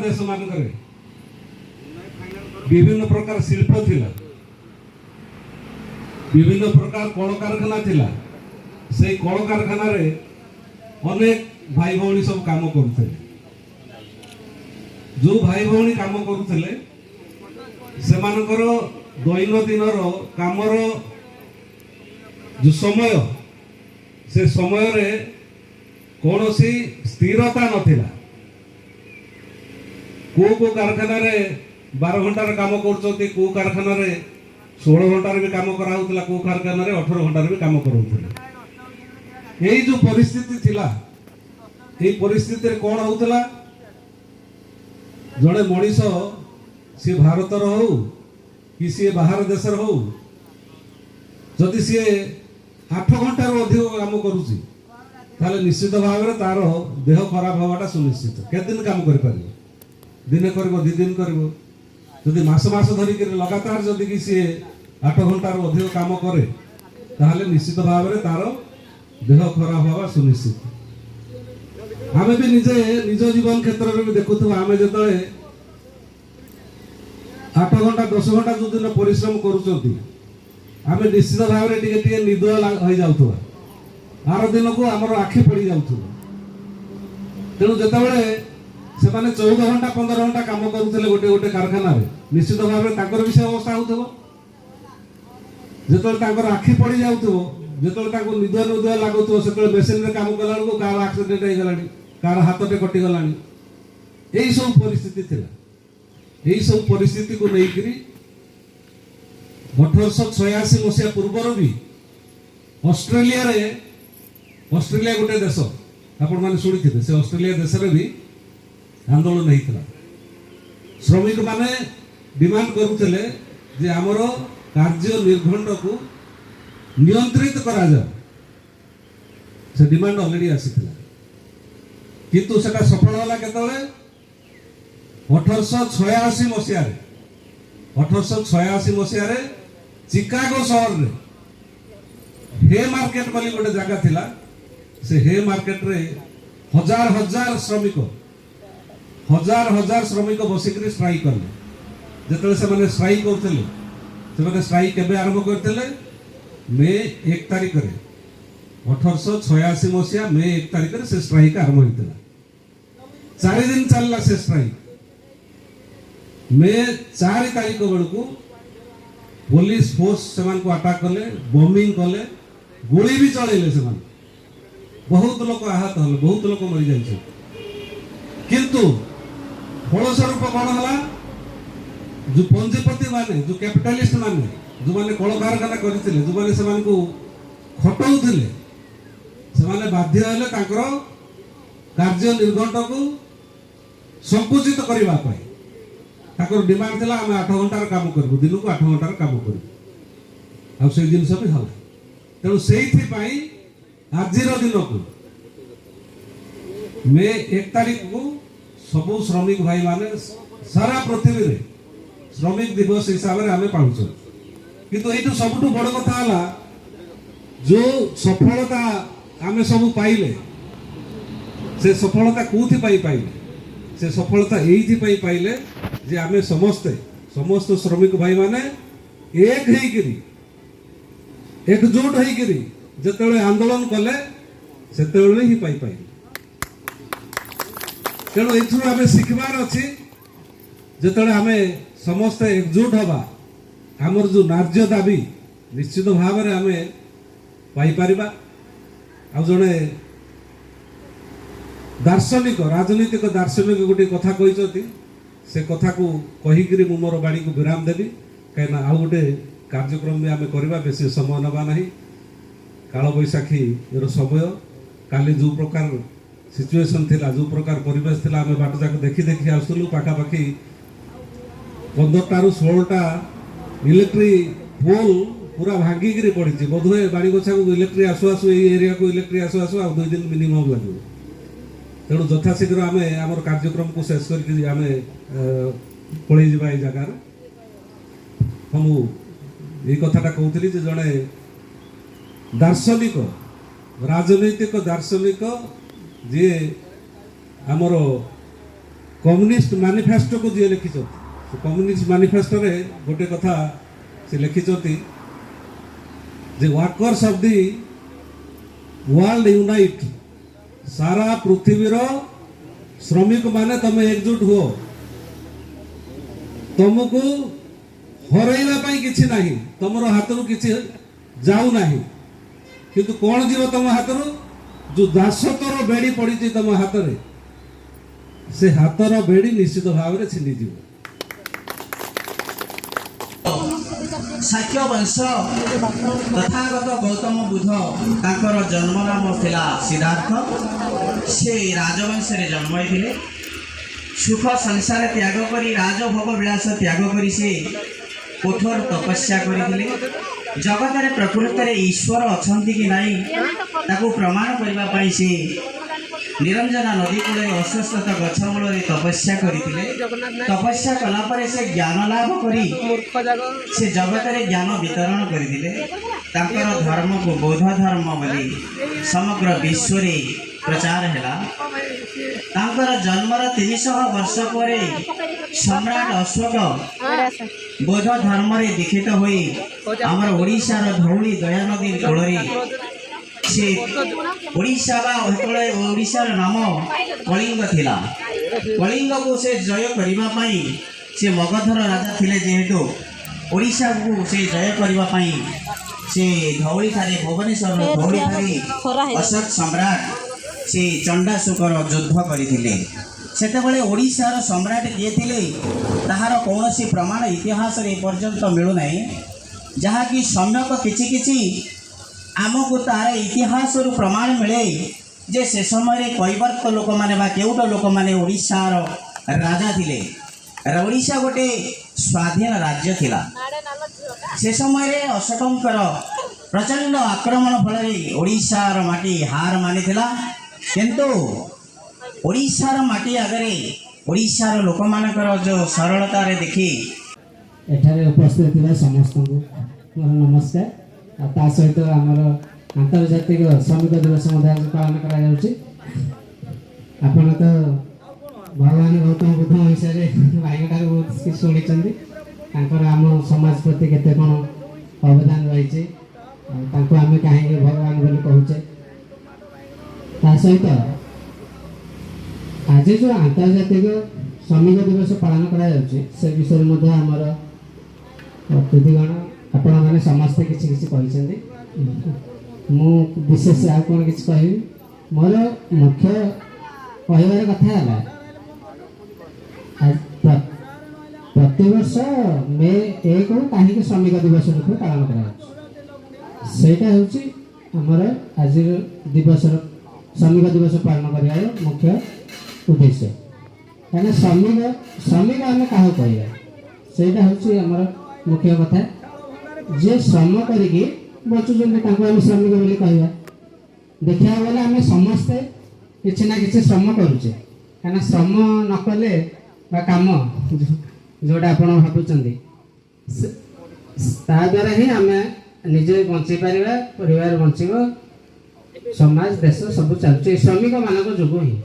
ଦେଶମାନଙ୍କରେ ବିଭିନ୍ନ ପ୍ରକାର ଶିଳ୍ପ ଥିଲା, ବିଭିନ୍ନ ପ୍ରକାର କଳକାରଖାନା ଥିଲା। ସେଇ କଳକାରଖାନାରେ ଅନେକ ଭାଇ ଭଉଣୀ ସବୁ କାମ କରୁଥିଲେ। ଯୋଉ ଭାଇ ଭଉଣୀ କାମ କରୁଥିଲେ, ସେମାନଙ୍କର ଦୈନନ୍ଦିନର କାମର ଯୋଉ ସମୟ, ସେ ସମୟରେ କୌଣସି ସ୍ଥିରତା ନଥିଲା। କୋଉ କୋଉ କାରଖାନାରେ 12 ଘଣ୍ଟାର କାମ କରୁଛନ୍ତି, କୋଉ କାରଖାନାରେ 16 ଘଣ୍ଟାରେ ବି କାମ କରାହଉଥିଲା, କୋଉ କାରଖାନାରେ 18 ଘଣ୍ଟାରେ ବି କାମ କରାଉଥିଲେ। ଏଇ ଯୋଉ ପରିସ୍ଥିତି ଥିଲା, ଏଇ ପରିସ୍ଥିତିରେ କ'ଣ ହଉଥିଲା? ଜଣେ ମଣିଷ, ସିଏ ଭାରତର ହଉ କି ସିଏ ବାହାର ଦେଶର ହଉ, ଯଦି ସିଏ 8 ଘଣ୍ଟାରୁ ଅଧିକ କାମ କରୁଛି, ତାହେଲେ ନିଶ୍ଚିତ ଭାବରେ ତାର ଦେହ ଖରାପ ହେବାଟା ସୁନିଶ୍ଚିତ। କେତେ ଦିନ କାମ କରିପାରିବ? ଦିନେ କରିବ, 2 ଦିନ କରିବ। ଯଦି ମାସ ମାସ ଧରିକିରି ଲଗାତାର ଯଦି କି ସିଏ 8 ଘଣ୍ଟାରୁ ଅଧିକ କାମ କରେ, ତାହେଲେ ନିଶ୍ଚିତ ଭାବରେ ତାର ଦେହ ଖରାପ ହେବା ସୁନିଶ୍ଚିତ। ଆମେ ବି ନିଜେ ନିଜ ଜୀବନ କ୍ଷେତ୍ରରେ ବି ଦେଖୁଥିବା, ଆମେ ଯେତେବେଳେ 8 ଘଣ୍ଟା, 10 ଘଣ୍ଟା ଯେଉଁଦିନ ପରିଶ୍ରମ କରୁଛନ୍ତି, ଆମେ ନିଶ୍ଚିତ ଭାବରେ ଟିକେ ଟିକେ ନିଦ ହେଇଯାଉଥିବା। ଆର ଦିନକୁ ଆମର ଆଖି ପଡ଼ି ଯାଉଥିବ। ତେଣୁ ଯେତେବେଳେ ସେମାନେ 14 ଘଣ୍ଟା, 15 ଘଣ୍ଟା କାମ କରୁଥିଲେ ଗୋଟେ ଗୋଟେ କାରଖାନାରେ, ନିଶ୍ଚିତ ଭାବରେ ତାଙ୍କର ବି ସେ ଅବସ୍ଥା ହେଉଥିବ। ଯେତେବେଳେ ତାଙ୍କର ଆଖି ପଡ଼ି ଯାଉଥିବ, ଯେତେବେଳେ ତାଙ୍କୁ ନିଦ ନିଦ ଲାଗୁଥିବ, ସେତେବେଳେ ମେସିନରେ କାମ କଲା ବେଳକୁ କାହାର ଆକ୍ସିଡେଣ୍ଟ ହେଇଗଲାଣି, କାହାର ହାତଟେ କଟିଗଲାଣି। ଏଇ ସବୁ ପରିସ୍ଥିତି ଥିଲା। ଏଇ ସବୁ ପରିସ୍ଥିତିକୁ ନେଇକରି 1886 ମସିହା ପୂର୍ବରୁ ବି ଅଷ୍ଟ୍ରେଲିଆରେ, ଅଷ୍ଟ୍ରେଲିଆ ଗୋଟେ ଦେଶ, ଆପଣମାନେ ଶୁଣିଥିବେ, ସେ ଅଷ୍ଟ୍ରେଲିଆ ଦେଶରେ ବି ଆନ୍ଦୋଳନ ହେଇଥିଲା। ଶ୍ରମିକମାନେ ଡିମାଣ୍ଡ କରୁଥିଲେ ଯେ ଆମର କାର୍ଯ୍ୟ ନିର୍ଘଣ୍ଟକୁ ନିୟନ୍ତ୍ରିତ କରାଯାଉ। ସେ ଡିମାଣ୍ଡ ଅଲରେଡି ଆସିଥିଲା, କିନ୍ତୁ ସେଟା ସଫଳ ହେଲା କେତେବେଳେ? 1886 ମସିହାରେ। 1886 ମସିହାରେ ଚିକାଗୋ ସହରରେ ହେ ମାର୍କେଟ ବୋଲି ଗୋଟେ ଜାଗା ଥିଲା। ସେ ହେ ମାର୍କେଟରେ ହଜାର ହଜାର ଶ୍ରମିକ, ହଜାର ହଜାର ଶ୍ରମିକ ବସିକରି ଷ୍ଟ୍ରାଇକ୍ କଲେ। ଯେତେବେଳେ ସେମାନେ ଷ୍ଟ୍ରାଇକ୍ କରୁଥିଲେ, ସେମାନେ ଷ୍ଟ୍ରାଇକ୍ କେବେ ଆରମ୍ଭ କରିଥିଲେ? ମେ 1 ତାରିଖରେ। 1886 ମସିହା ମେ 1 ତାରିଖରେ ସେ ଷ୍ଟ୍ରାଇକ୍ ଆରମ୍ଭ ହୋଇଥିଲା। 4 ଦିନ ଚାଲିଲା ସେ ଷ୍ଟ୍ରାଇକ୍। ମେ 4 ତାରିଖ ବେଳକୁ ପୋଲିସ ଫୋର୍ସ ସେମାନଙ୍କୁ ଆଟାକ୍ କଲେ, ବମିଂ କଲେ, ଗୁଳି ବି ଚଳେଇଲେ ସେମାନେ। ବହୁତ ଲୋକ ଆହତ ହେଲେ, ବହୁତ ଲୋକ ମରିଯାଇଛନ୍ତି। କିନ୍ତୁ ଫଳସ୍ୱରୂପ କ'ଣ ହେଲା? ଯୋଉ ପୁଞ୍ଜିପତି ମାନେ, ଯୋଉ କ୍ୟାପିଟାଲିଷ୍ଟ ମାନେ, ଯୋଉମାନେ କଳକାରଖାନା କରିଥିଲେ, ଯୋଉମାନେ ସେମାନଙ୍କୁ ଖଟଉଥିଲେ, ସେମାନେ ବାଧ୍ୟ ହେଲେ ତାଙ୍କର କାର୍ଯ୍ୟ ନିର୍ଘଣ୍ଟକୁ ସଂକୁଚିତ କରିବା ପାଇଁ। ତାଙ୍କର ଡିମାଣ୍ଡ ଥିଲା, ଆମେ 8 ଘଣ୍ଟାର କାମ କରିବୁ, ଦିନକୁ 8 ଘଣ୍ଟାର କାମ କରିବୁ। ଆଉ ସେଇ ଜିନିଷ ବି ହେଲା। ତେଣୁ ସେଇଥିପାଇଁ ଆଜିର ଦିନକୁ, ମେ 1 ତାରିଖକୁ ସବୁ ଶ୍ରମିକ ଭାଇମାନେ ସାରା ପୃଥିବୀରେ ଶ୍ରମିକ ଦିବସ ହିସାବରେ ଆମେ ପାଳୁଛୁ। କିନ୍ତୁ ଏଇଠୁ ସବୁଠୁ ବଡ଼ କଥା ହେଲା, ଯୋଉ ସଫଳତା ଆମେ ସବୁ ପାଇଲେ, ସେ ସଫଳତା କୋଉଥିପାଇଁ ପାଇଲେ? ସେ ସଫଳତା ଏଇଥିପାଇଁ ପାଇଲେ ଯେ ଆମେ ସମସ୍ତେ, ସମସ୍ତ ଶ୍ରମିକ ଭାଇମାନେ ଏକ ହେଇକିରି, ଏକଜୁଟ ହେଇକିରି ଯେତେବେଳେ ଆନ୍ଦୋଳନ କଲେ, ସେତେବେଳେ ହିଁ ପାଇପାଇଲେ। ତେଣୁ ଏଥିରୁ ଆମେ ଶିଖିବାର ଅଛି, ଯେତେବେଳେ ଆମେ ସମସ୍ତେ ଏକଜୁଟ ହବା, ଆମର ଯୋଉ ନ୍ୟାଯ୍ୟ ଦାବି ନିଶ୍ଚିତ ଭାବରେ ଆମେ ପାଇପାରିବା। ଆଉ ଜଣେ ଦାର୍ଶନିକ, ରାଜନୈତିକ ଦାର୍ଶନିକ ଗୋଟିଏ କଥା କହିଛନ୍ତି। ସେ କଥାକୁ କହିକିରି ମୁଁ ମୋର ବାଣୀକୁ ବିରାମ ଦେବି, କାହିଁକିନା ଆଉ ଗୋଟେ କାର୍ଯ୍ୟକ୍ରମ ବି ଆମେ କରିବା, ବେଶୀ ସମୟ ନେବା ନାହିଁ। କାଳବୈଶାଖୀର ସମୟ। କାଲି ଯେଉଁ ପ୍ରକାର ସିଚୁଏସନ୍ ଥିଲା, ଯେଉଁ ପ୍ରକାର ପରିବେଶ ଥିଲା, ଆମେ ବାଟ ଯାକ ଦେଖି ଦେଖି ଆସୁଥିଲୁ। ପାଖାପାଖି 15ଟାରୁ 16ଟା ଇଲେକ୍ଟ୍ରିକ୍ ପୋଲ୍ ପୁରା ଭାଙ୍ଗିକିରି ପଡ଼ିଛି। ବୋଧହୁଏ ବାଣିଗୋଛାକୁ ଇଲେକ୍ଟ୍ରି ଆସୁ ଆସୁ, ଏଇ ଏରିଆକୁ ଇଲେକ୍ଟ୍ରି ଆସୁ ଆସୁ ଆଉ 2 ଦିନ ମିନିମମ୍ ଲାଗିବ। ତେଣୁ ଯଥାଶୀଘ୍ର ଆମେ ଆମର କାର୍ଯ୍ୟକ୍ରମକୁ ଶେଷ କରିକି ଆମେ ପଳେଇ ଯିବା ଏଇ ଜାଗାରୁ। ହଁ, ମୁଁ ଏଇ କଥାଟା କହୁଥିଲି ଯେ ଜଣେ ଦାର୍ଶନିକ, ରାଜନୈତିକ ଦାର୍ଶନିକ, ଯିଏ ଆମର କମ୍ୟୁନିଷ୍ଟ ମ୍ୟାନିଫେଷ୍ଟୋକୁ ଯିଏ ଲେଖିଛନ୍ତି, ସେ କମ୍ୟୁନିଷ୍ଟ ମ୍ୟାନିଫେଷ୍ଟୋରେ ଗୋଟେ କଥା ସେ ଲେଖିଛନ୍ତି ଯେ "Workers of the world, unite." ସାରା ପୃଥିବୀର ଶ୍ରମିକମାନେ, ତମେ ଏକଜୁଟ ହୁଅ। ତମକୁ ହରେଇବା ପାଇଁ କିଛି ନାହିଁ, ତମର ହାତରୁ କିଛି ଯାଉନାହିଁ। କିନ୍ତୁ କ'ଣ ଯିବ ତମ ହାତରୁ? ଯୋଉ ଦାସତ୍ୱର ବେଡ଼ି ପଡ଼ିଛି ତମ ହାତରେ, ସେ ହାତର ବେଡ଼ି ନିଶ୍ଚିତ ଭାବରେ ଛିଣ୍ଡିଯିବ। ଶାକ୍ୟ ବଂଶ ତଥାଗତ ଗୌତମ ବୁଦ୍ଧ, ତାଙ୍କର ଜନ୍ମ ନାମ ଥିଲା ସିଦ୍ଧାର୍ଥ। ସେ ରାଜବଂଶରେ ଜନ୍ମ ହୋଇଥିଲେ। ସୁଖ ସଂସାର ତ୍ୟାଗ କରି, ରାଜଭୋଗ ବିଳାସ ତ୍ୟାଗ କରି ସେ କଠୋର ତପସ୍ୟା କରିଥିଲେ। ଜଗତରେ ପ୍ରକୃତରେ ଈଶ୍ୱର ଅଛନ୍ତି କି ନାହିଁ, ତାକୁ ପ୍ରମାଣ କରିବା ପାଇଁ ସେ ନିରଞ୍ଜନା ନଦୀ କୂଳରେ ଅଶ୍ୱତ୍ଥ ଗଛ ମୂଳରେ ତପସ୍ୟା କରିଥିଲେ। ତପସ୍ୟା କଲା ପରେ ସେ ଜ୍ଞାନ ଲାଭ କରି ସେ ଜଗତରେ ଜ୍ଞାନ ବିତରଣ କରିଥିଲେ। ତାଙ୍କର ଧର୍ମକୁ ବୌଦ୍ଧ ଧର୍ମ ବୋଲି ସମଗ୍ର ବିଶ୍ୱରେ ପ୍ରଚାର ହେଲା। ତାଙ୍କର ଜନ୍ମର 300 ବର୍ଷ ପରେ ସମ୍ରାଟ ଅଶୋକ ବୌଦ୍ଧ ଧର୍ମରେ ଦୀକ୍ଷିତ ହୋଇ ଆମର ଓଡ଼ିଶାର ଧଉଳି ଦୟାନଦୀ କୂଳରେ ସେ ଓଡ଼ିଶା ବା ସେତେବେଳେ ଓଡ଼ିଶାର ନାମ କଳିଙ୍ଗ ଥିଲା, କଳିଙ୍ଗକୁ ସେ ଜୟ କରିବା ପାଇଁ, ସେ ମଗଧର ରାଜା ଥିଲେ ଯେହେତୁ, ଓଡ଼ିଶାକୁ ସେ ଜୟ କରିବା ପାଇଁ ସେ ଧଉଳିଠାରେ, ଭୁବନେଶ୍ୱରର ଧଉଳିଠାରେ ଅଶୋକ ସମ୍ରାଟ ସେ ଚଣ୍ଡାଶୋକର ଯୁଦ୍ଧ କରିଥିଲେ। ସେତେବେଳେ ଓଡ଼ିଶାର ସମ୍ରାଟ କିଏ ଥିଲେ, ତାହାର କୌଣସି ପ୍ରମାଣ ଇତିହାସରେ ଏପର୍ଯ୍ୟନ୍ତ ମିଳୁନାହିଁ। ଯାହାକି ସମ୍ୟକ କିଛି କିଛି ଆମକୁ ତାର ଇତିହାସରୁ ପ୍ରମାଣ ମିଳେ ଯେ ସେ ସମୟରେ କୈବର୍ତ୍ତ ଲୋକମାନେ ବା କେଉଟ ଲୋକମାନେ ଓଡ଼ିଶାର ରାଜା ଥିଲେ। ଓଡ଼ିଶା ଗୋଟେ ସ୍ୱାଧୀନ ରାଜ୍ୟ ଥିଲା। ସେ ସମୟରେ ଅଶୋକଙ୍କର ପ୍ରଚଣ୍ଡ ଆକ୍ରମଣ ଫଳରେ ଓଡ଼ିଶାର ମାଟି ହାର ମାନିଥିଲା। କିନ୍ତୁ ଓଡ଼ିଶାର ମାଟି ଆଗରେ ଓଡ଼ିଶାର ଲୋକମାନଙ୍କର ଯେଉଁ ସରଳତାରେ ଦେଖି ଏଠାରେ ଉପସ୍ଥିତ ଥିବା ସମସ୍ତଙ୍କୁ ମୋର ନମସ୍କାର। ଆଉ ତା ସହିତ ଆମର ଆନ୍ତର୍ଜାତିକ ଶ୍ରମିକ ଦିବସ ମଧ୍ୟ ଆଜି ପାଳନ କରାଯାଉଛି। ଆପଣ ତ ଭଗବାନ ଗୌତମ ବୁଦ୍ଧ ବିଷୟରେ ଭାଇଙ୍କ ଠାରୁ ବହୁତ କିଛି ଶୁଣିଛନ୍ତି, ତାଙ୍କର ଆମ ସମାଜ ପ୍ରତି କେତେ କ'ଣ ଅବଦାନ ରହିଛି ଆଉ ତାଙ୍କୁ ଆମେ କାହିଁକି ଭଗବାନ ବୋଲି କହୁଛେ। ତା ସହିତ ଆଜି ଯେଉଁ ଆନ୍ତର୍ଜାତିକ ଶ୍ରମିକ ଦିବସ ପାଳନ କରାଯାଉଛି, ସେ ବିଷୟରେ ମଧ୍ୟ ଆମର ଅତିଥିଗଣ, ଆପଣମାନେ ସମସ୍ତେ କିଛି କିଛି କହିଛନ୍ତି। ମୁଁ ବିଶେଷ ଆଉ କ'ଣ କିଛି କହିବି? ମୋର ମୁଖ୍ୟ କହିବାର କଥା ହେଲା, ପ୍ରତିବର୍ଷ ମେ 1କୁ କାହିଁକି ଶ୍ରମିକ ଦିବସ ରୂପେ ପାଳନ କରାଯାଉଛି, ସେଇଟା ହେଉଛି ଆମର ଆଜିର ଦିବସର ଶ୍ରମିକ ଦିବସ ପାଳନ କରିବାର ମୁଖ୍ୟ ଉଦ୍ଦେଶ୍ୟ। କାହିଁକିନା ଶ୍ରମିକ ଆମେ କାହାକୁ କହିବା, ସେଇଟା ହେଉଛି ଆମର ମୁଖ୍ୟ କଥା। ଯିଏ ଶ୍ରମ କରିକି ବଞ୍ଚୁଛନ୍ତି, ତାଙ୍କୁ ଆମେ ଶ୍ରମିକ ବୋଲି କହିବା। ଦେଖିବାକୁ ଗଲେ ଆମେ ସମସ୍ତେ କିଛି ନା କିଛି ଶ୍ରମ କରୁଛେ। କାହିଁକିନା ଶ୍ରମ ନ କଲେ ବା କାମ ଯେଉଁଟା ଆପଣ ଭାବୁଛନ୍ତି, ତା ଦ୍ୱାରା ହିଁ ଆମେ ନିଜେ ବଞ୍ଚି ପାରିବା, ପରିବାର ବଞ୍ଚିବ, ସମାଜ, ଦେଶ ସବୁ ଚାଲୁଛି ଏଇ ଶ୍ରମିକମାନଙ୍କ ଯୋଗୁଁ ହିଁ।